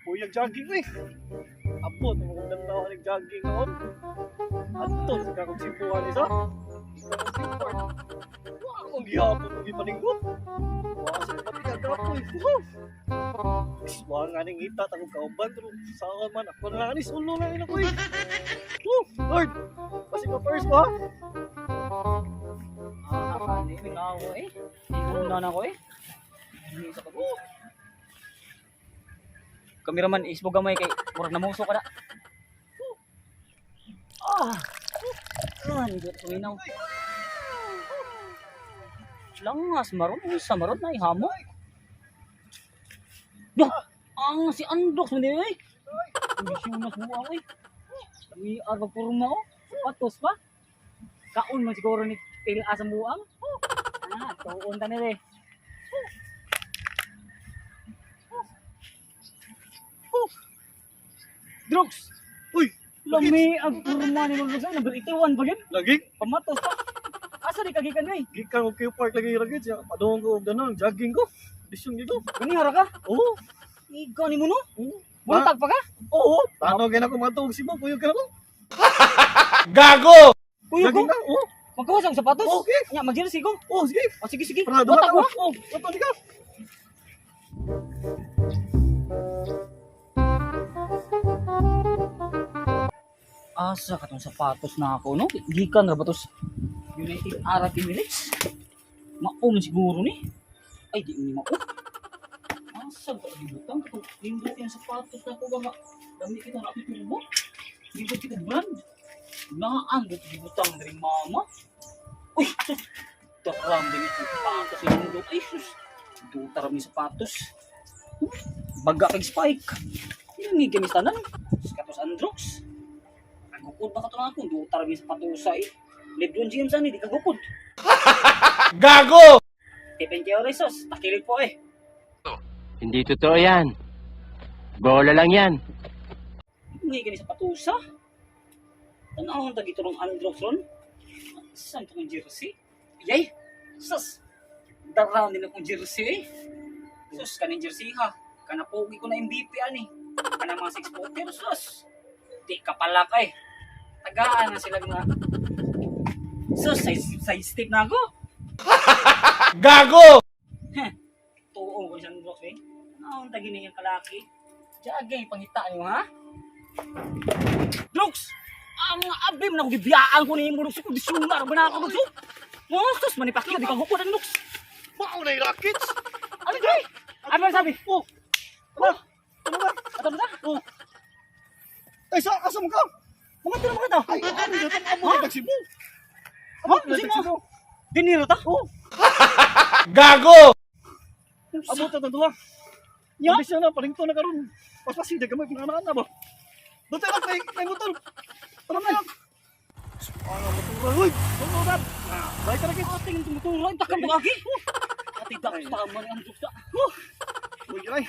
Kapoy ang jogging eh. Abot, magandang tao ka nag-jogging noon. Ato, sa kakong simpuhan isa. Wow, ang gihapon ng gipaninggot. Wow, sa pati ang kapoy. Wah, nga ning ngita, takong kauban. Pero sa man, ako na lang, ulo na rin ako eh. Oh, Lord, kasi pa first ba? Ah, kani, mingaw eh. Una na ko eh. Sa kabo. Kameraman, isbo gamay kay murag namuso ka na. Ah. Ah, nindot tuminaw. Langas maron, unsa maron na ihamo. Dah, ang si Androx mo din eh. Kondisyon na suwa eh. May arba kurma oh. Sapatos pa. Kaon man siguro ni Til asa buang. Ah, tuon ta nila eh. Drugs! Uy, Lami ang kurma ni Lord Drugs. Ay, number 81 pa yun. Lagi. Pamatos pa. Asa di kagikan eh? Gikan og Q Park lagi lagi siya. Padung ko og ganon, jogging ko. Disyon gid ko. Ganihara ka? Oo. Ikaw ni mo no? Oo. Buntag pa ka? Oo. Tanaw gyud ako matug Cebu, kuyog ka na ko. Gago! Kuyo ko? Jogging na. Oo. Magkawas ang sapatos? Okay. Nya, mag-jersey ko. Oo, sige. Oh, sige, sige. Para duha Buntag ka. ko. Oo, ato di ka. Asa ka tong sapatos na ako, no? Gikan ra ba tos United Arab Emirates? Maom siguro ni. Ay, di ni maom. Asa ba gibutang katong nindot yung sapatos na ako ba nga dami kita na tubo. Nindot kita brand. Naan ba gibutang diri mama? Uy, sus. Dakram din ito sapatos yung nindot. Ay, sus. Duta ra mi sapatos. Baga kay spike. Yung ngi tanan. Katos Androx. Kagukod ba ka ito na ako? Dutar mi sa patusa eh. Lebron James ani, di kagukod. Gago! Stephen Curry sos, takilig po eh. Hindi totoo yan. Bola lang yan. Hindi gani sa patusa. Tanawon tag ito ng Androx ron. Saan itong jersey? Yay! Sus! Daraw din akong jersey eh. Sus, kaning jersey ha. Kanapogi ko na MVP ani. Kana mga 6-footer, sus. Di ka pala ka eh. Tagaan na sila mga. Sus, size step na ako. Gago! Tuo ko siyang box eh. Ano ang tagini yung kalaki? Jagay, pangita niyo ha? Drugs! Ang mga abim na kung gibiyaan ko ni mo Drugs. Kondisyonar ba na ako Drugs? Monsters, manipakyo, di ka hukod ang Drugs. Mao na rackets. Ano dre? Ano ba sabi? Oh. Ano? Ano ba? Ato ba? Oh. Ay, sa asa mo ka? Mga tira mo kita. Ay, ano na tang amo na Cebu. Ha? Na Sino? Cebu. Diniro ta? Oh, Gago! amo ta duha. Ya? Kondisyon na paringto na karon. Paspasin di gamay pinanaan na ba. Dutay lang kay kay motor. Tara na. Ano motor? Uy, motor. Bye ka rackets. Ate yung tumuturo, ang takam ba agi? Ate, dapat tama ni ang Drugs ta. Uy, ay.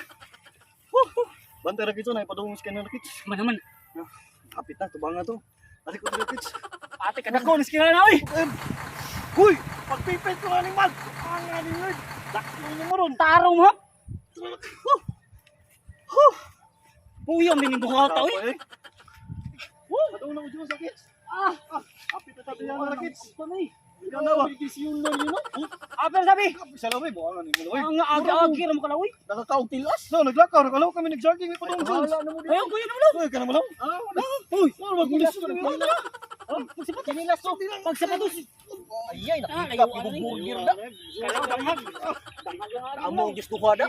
Bantay rackets na ipadung sa kanan rackets. Man naman. Kapit na tubanga to. Ate ko rackets. Ate, kadako, niskina na oy. Uy, pagpipit ko na ning mag. Ang nga ni Lord. Dakmo ni mo ron. Tarong ha? Huh. Puyam din yung buhata oy. Eh. Woo! Padung na ko dyan sa kits. Ah! Kapit na tabi yan na kits. Panay. Ikaw na ba? Yun na yun. Apa sabi? Sa laway, buwangan ni mo. Ang aga-agi ra mo kalawi. Nakakaog tilas. No, naglakaw, nakalaw kami nag-jogging may padung dyan. Ayaw ko yun ulo. Uy, ka na malaw. Ah, uy, ano ba kondisyon ni mo? Pagsapatos. Pagsapatos. Ay, ay, Ah, layo ano ni. Kalaw danghag. Danghag lang ari. Amo Diyos duha da.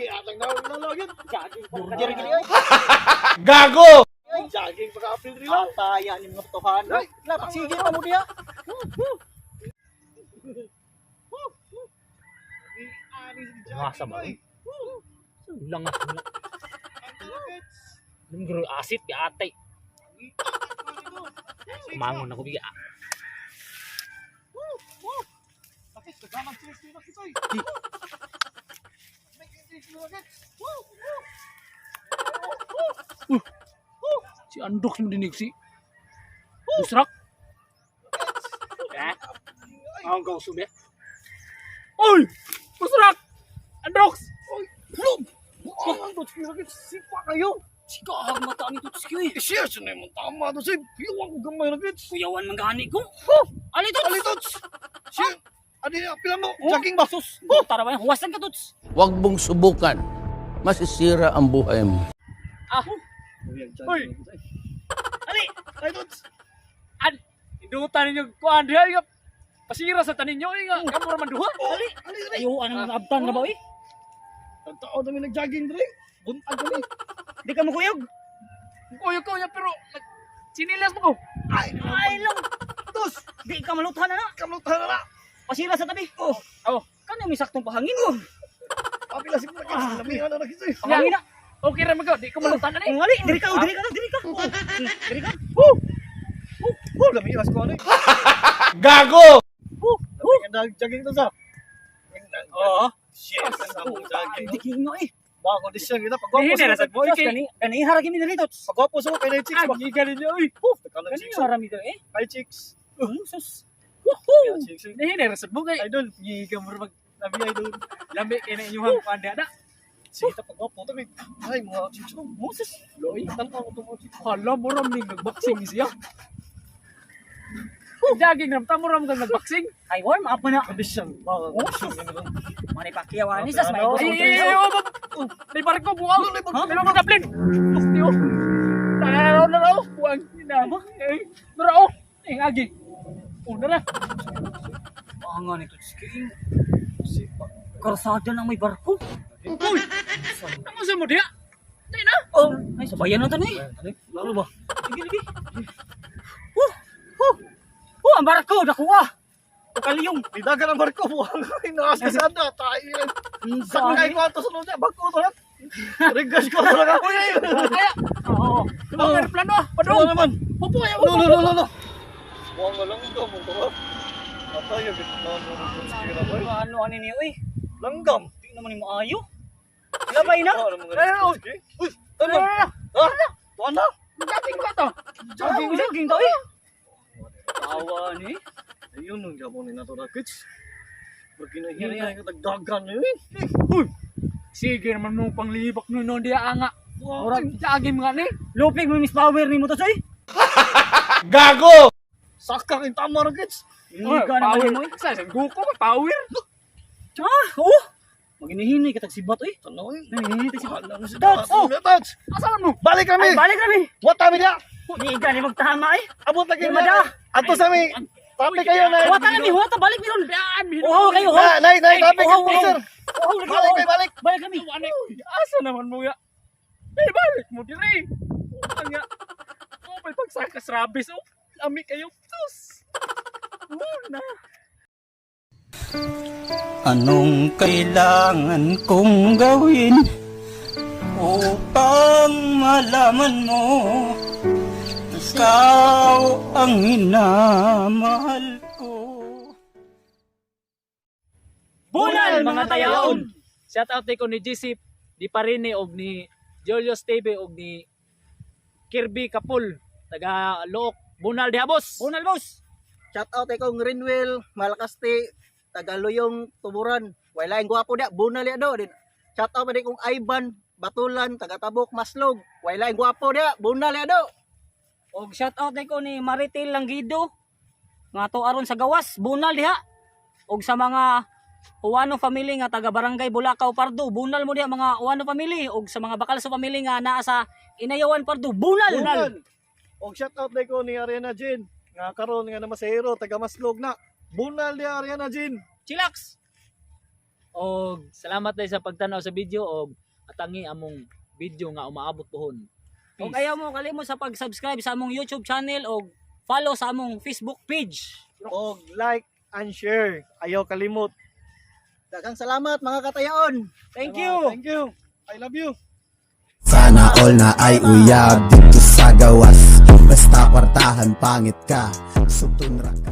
Burger gini ay. Gago! Jogging pa ka-apil rin lang. Taya ni mga patuhan. La, pagsige pa mo diya. Ngasa ba? Langas mo. Nung gro asit di atay. Kumangon ako biga. Si Androx mo dinig si. Usrak. Eh? Ang kau sube. Oy! Usrak! Androx! Ang sipa kayo. Sigahag mata ni Tutski oy. Siya, sinay mo tama to say. Piwang ko gamay na gits. Kuyawan man gani ko. Ali, Tots! Ali, Tots! Siya, ano yung pila mo? Oh. Jogging ba? Sus, oh. Tara ba yan? Huwasan ka, Tots. Huwag mong subukan. Masisira ang buhay mo. Ah, Uy! Ali! Ay, Tots! An indutan ninyo kuan diha nga. Pasira sa tanin nyo, eh, nga kamo ra man duha. Ali! Ali, ali! Ayo, anong abtan na ba oy? Tagtao namin nag-jogging dre. Buntag kami. Di ka mo kuyog. Kuyo ko niya pero sinilas mo ko. Ay, Ay lang. Tots! Di ka maluthan na na. Kamlutahan na na! Pasira sa tabi. Oh. Oh. Kano may saktong pahangin mo? Apila si Kuya Gits. Lamihan na na gits eh. Pahangin na. Okay ra man ko, di ko malutan na ni. Oh, ali, diri ka, oh, diri ka, diri ka. Oh, diri ka. Oh! Oh, lamihan ko ano eh. Gago! Oh! Lamihan na jogging to sa. Oo. Shit, ang jogging. Di kingo eh. Mga kondisyon kita. Pagwapo Hindi sa na sa boy. Tos, gani, gani haragi mi diri, Tots. Pagwapo sa kay na chicks ba? Agi ka ninyo oy. Oh, takalang Gani chicks. harami diri eh. Ay, chicks. Oh, sus. Woohoo! Chicks. Hindi na ra mo kay. Idol. Giga mo ra mag Lami idol. lami kay na inyong kuan diha na. Sige ta pagwapo to. Ay, mga chicks ko. Moses. Loy, tanaw ko to mga chicks. Hala mo ram ning nagboxing siya. Jogging ram ta mo ram kang nagboxing. Ay, warm up mo na. Kondisyon. Mga kondisyon. Manny Pacquiao, ani sas may Ay, gusto. ay, ay, oh, oh, may barko buang. May mga kaplin. Tiyo. Naraw na raw. Buang ina. Ay, naraw. Eh, agi. Oh, nara. Anga ni Tutski. Karsada ng may barko. Uy. Ano sa mo diha? Di na. Oh, ay sabayan na to ni. Lalo ba? Lagi lagi. Oh, oh. Oh, ang barko nakuha. Kaliyong. Nidagan ang barko. Buang. Inaas ka sana. Tayo. Sakay ko ato sa niya. Bako to lang. Regas ko talaga. Uy, ay. Kaya. Oo. Ang aeroplano ah. Ano Padung. naman? Pupo kayo. No, no, no, no, no. Buang nga lang ito. Mong tara. Atay, gitna mo ng Tutski na boy. Ano ano niyo eh? Langgam. Di naman ni maayo. Labay na. Ano mga Tutski? Uy, ano? Ha? Tuwan na? Jogging ba to? Jogging, jogging to eh. Tawa ni. Ayun, ang gabon ni nato na kids. Porque nahihinay ka tagdagan na yun. Sige naman mo panglibak nun noon diha nga. Murag jogging mga ni. Lupig mo miss power ni mo to soy. Gago! Saka kang tama na kids. Hindi ka naman mo eh. Sa Goku ba power? Ah, oh. Maginihinay ka tagsibat eh. Tanaw yun. Nangihini tagsibat. Alam mo si Tots! Oh! Tots! Asaman mo? Balik kami! Ay, balik kami. What kami niya? Di ka ni magtama eh. Abot lagi Di mada. Ato sa mi. Tapi kayo na. Huwata kami, huwata balik mi ron. Daan mi. Uhaw kayo, uhaw. Na, nay, nay, tapi Uhaw, uhaw. sir. Uhaw, lagi, Balik, uhaw. may balik. Balik kami. Ano? Asa naman mo ya? Eh, balik mo dire. Ang nga. Oh, may pagsakas rabis. Oh, lami kayo. Sus. Muna. Anong kailangan kong gawin upang malaman mo ikaw ang minamahal ko? Bunal mga tayaon. Shout out ko ni GC Di Parine og ni Julius TV og ni Kirby Kapul taga Look Bunal Dihabos. Bunal boss. Shout out kay kong Rinwell, Malakaste, Tagaluyong, Tuburan. Wala yung gwapo dia, bunal ya do. Din. Shout out pa di kong Ivan, Batulan, Tagatabok, Maslog. Wala yung gwapo dia, bunal ya do. Og shout out ko ni Maritel Langgido. Nga to aron sa gawas, bunal diha. Og sa mga Uwano family nga taga Barangay Bulacau Pardo, bunal mo diha mga Uwano family og sa mga Bacalso family nga naa sa Inayawan Pardo, bunal. Bunal. Og shout out day ko ni Ariana Jean. Nga karon nga na masahero taga Maslog na. Bunal ni Ariana Jean. Chillax. Og salamat dahil sa pagtanaw sa video og atangi among video nga umaabot pohon. Og ayaw mo kalimot sa pag-subscribe sa among YouTube channel og follow sa among Facebook page. Og like and share. Ayaw kalimot. Daghang salamat mga katayaon. Thank you. Thank you. I love you. Sana all na ay uyab dito sa gawas. Basta kwartahan pangit ka, sugtun ra ka.